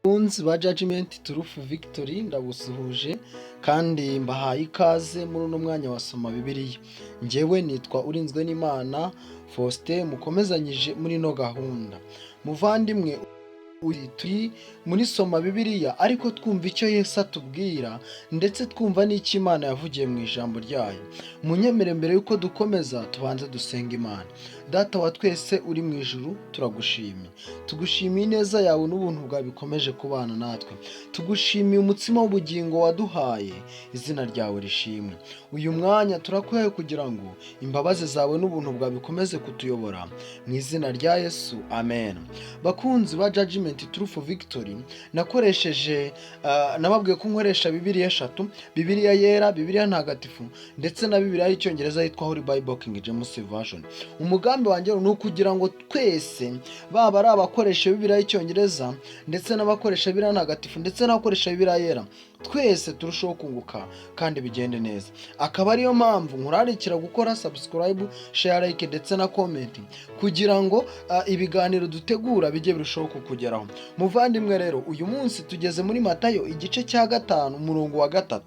Bakunzi ba Judgment Truth Victory, ndagusuhuje kandi mbahaye ikaze muri uno mwanya wa Soma Bibiliya. Njyewe nitwa Urinzwe n'Imana Faustin, mukomezanyije muri ino gahunda. Muvandimwe, turi muri Soma Bibiliya ariko twumva icyo Yesu atubwira, ndetse twumva n'icyo Imana yavugiye mu ijambo ryayo. Munyemere, mbere y'uko dukomeza, tubanze dusenga Imana. Data wa twese uri mu ijuru, turagushimiye, tugushimiye ineza yawe n'ubuntu bwawe bikomeje kubana natwe. Tugushimiye umutsima w'ubugingo waduhaye, izina ryawe rishimwe. Uyu mwanya turakuhaye kugira ngo imbabazi zawe n'ubuntu bwawe bikomeze kutuyobora, mu izina rya Yesu, amen. Bakunzi ba Judgment Truth Victory, nakoresheje nababwiye ko nkoresha Bibiliya eshatu: Bibiliya Yera, Bibiliya Ntagatifu ndetse na Bibiliya y'Icyongereza yitwa Holy Bible King James Version. Umugambi wanjye ni ukugira ngo twese, baba ari abakoresha Bibiliya y'Icyongereza ndetse n'abakoresha Bibiliya Ntagatifu ndetse n'abakoresha Bibiliya Yera, twese turusheho kunguka kandi bigende neza. Akaba ariyo mpamvu nkurarikira gukora subscribe, share, like ndetse na comment kugira ngo ibiganiro dutegura bijye birushaho kukugeraho. Muvandimwe rero, uyu munsi tugeze muri Matayo igice cya 5, umurongo wa 3.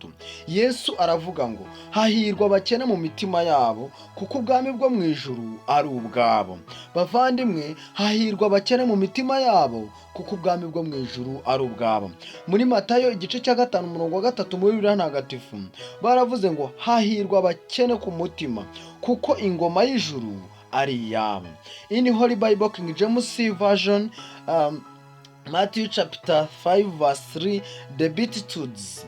Yesu aravuga ngo: "Hahirwa abakene mu mitima yabo, kuko ubwami bwo mu ijuru ari ubwabo." Bavandimwe, hahirwa abakene mu mitima yabo, kuko ubwami bwo mu ijuru ari ubwabo. Muri Matayo igice cya 5, umurongo wa 3, muri Bibiliya Ntagatifu baravuze ngo: "Hahirwa abakene ku mutima, kuko ingoma y'ijuru ari iyabo." In Holy Bible King James Version, Matthew chapter 5 verse 3, the Beatitudes: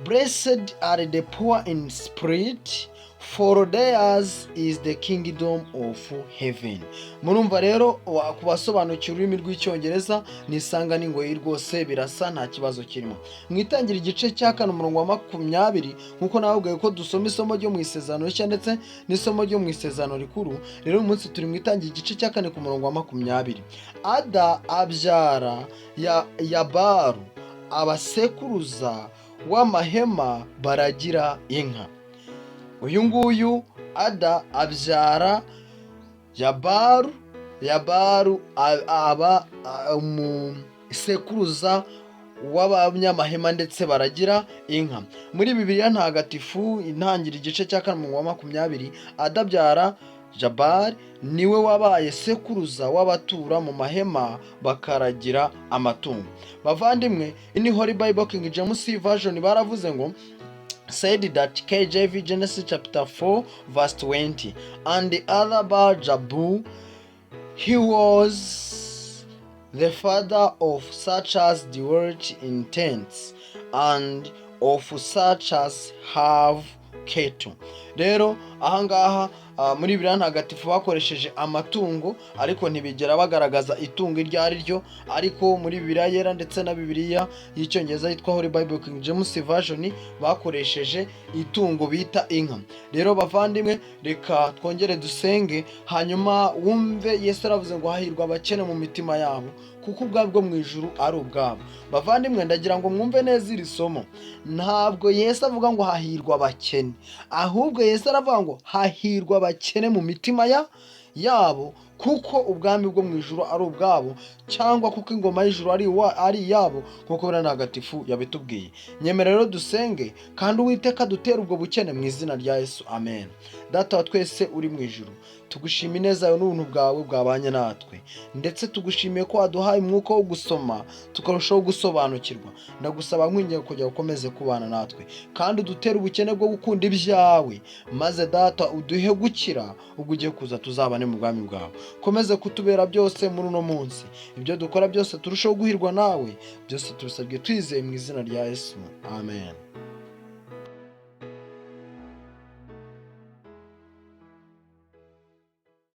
"Blessed are the poor in spirit, for theirs is the kingdom of heaven." Murumva rero, ku basobanukiwe ururimi rw'Icyongereza nisanga n'ingoyi rwose birasa, nta kibazo kirimo. Mu Itangira igice cya 4, umurongo wa 20, nk'uko nababwiye ko dusoma isomo ryo mu Isezerano Rishya ndetse n'isomo ryo mu Isezerano Rikuru, rero uyu munsi turi mu Itangira igice cya 4 ku murongo wa 20. Ada abyara ya Yabaru, abasekuruza w'amahema baragira inka. Uyu nguyu Ada abyara Yabaru, Yabaru aba umusekuruza w'abanyamahema ndetse baragira inka. Muri Bibiliya Ntagatifu, Intangira igice cya 4, umurongo wa 20, Ada abyara Jabari, niwe wabaye sekuruza w'abatura mu mahema bakaragira amatungo. Bavandimwe, in Holy Bible King James Version baravuze ngo said that KJV Genesis chapter 4 verse 20, "And the other bare Jabal. He was the father of such as dwelt in tents and of such as have cattle." Rero ahangaha muri Bibiliya Ntagatifu bakoresheje amatungo, ariko ntibigera bagaragaza itungo iryo ari ryo. Ariko muri Bibiliya Yera ndetse na Bibiliya y'Icyongereza yitwa Holy Bible King James Version bakoresheje itungo bita inka. Rero bavandimwe, reka twongere dusenge, hanyuma wumve. Yesu aravuze ngo: "Hahirwa abakene mu mitima yabo, kuko ubwami bwo mu ijuru ari ubwabo." Bavandimwe, ndagira ngo mwumve neza iri somo. Ntabwo Yesu avuga ngo hahirwa abakene, ahubwo Yesu aravuga ngo: "Hahirwa abakene mu mitima yabo, kuko ubwami bwo mu ijuru ari ubwabo", cyangwa kuko ingoma y'ijuru ari iyabo, nk'uko Bibiliya Ntagatifu yabitubwiye. Nyemera rero dusenge, kandi Uwiteka dutere ubwo bukene mu izina rya Yesu, amen. Data wa twese uri mu ijuru, tugushima ineza yawe n'ubuntu bwawe bwabanye natwe, ndetse tugushimiye ko waduhaye umwuka wo gusoma tukarushaho gusobanukirwa. Ndagusaba nkwinginga kugira ngo ukomeze kubana natwe kandi udutere ubukene bwo gukunda ibyawe, maze Data uduhe gukira ubwo ugiye kuza, tuzabane mu bwami bwawe. Ukomeze kutubera byose muri uno munsi, ibyo dukora byose turusheho guhirwa nawe. Byose tubisabye twizeye mu izina rya Yesu, amen.